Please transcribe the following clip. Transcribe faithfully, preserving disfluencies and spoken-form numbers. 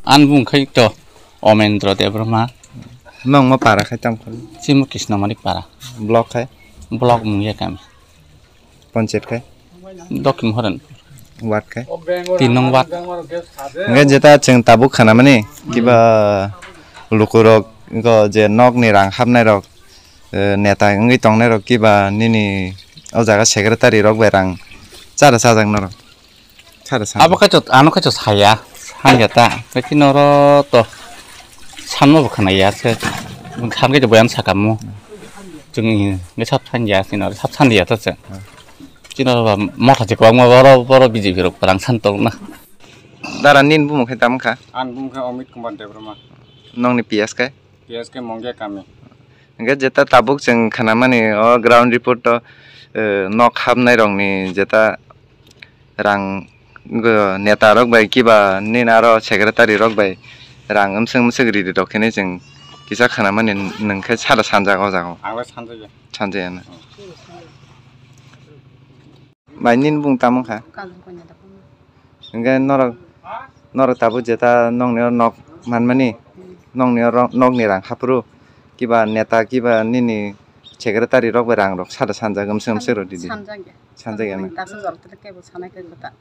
Ani bumung khai to Omendro Debbarma. Nongmo para khai tamo kha? Chimo Krishna Manik para. Block khai? Block Mungia kami. Panchayat khai? Dokhin Horen. Ward khai? Tin nong ward. Hingke jeta chwng tabuk khanamani kiba lukurok go je nokni rang hapnairok, eh, neta wngwi tongnairok kiba nini o jaga secretary rok bai rang chara sajak norok. Chara sajak. Abo kaichot, ano kaichot saya, hanja ta. Kaki noro to sanma bo khana ya se. Khan kaichot boyan sakamo. Chwng nge sap san ya, sino sap san ya ta se. Chino ba motha je kwbangma boro, boro B J P rok rang san tong na. Dara nin bumung khai tamo kha? An bumung khai Amit Kumar Debbarma. Nongni P S khai? P S khai Mongya kami. Hingke jeta tabuk chwng khanamani o ground report o, eh, nok hapnai rokni jeta rang, go, neta rok bai kiba nini aro secretary rok bai rang mswk mswk ridi rok khe chwng kisa khanamani nwng khe sara sanjak o jaga o. Ang bai sanjak ya. Sanjak ya na. Bai nini bung tamo kha? Hingke norok, norok tabuk jeta nokni o nok manmani, nokni o ro-, nokni rang haphuru, kiba neta, kiba nini secretary rok bai rang rok sada sanjak mswk mswk rok didi. Sanjak ya. Sanjak ya na? Daksa jora tele kebo sanai kebo ta.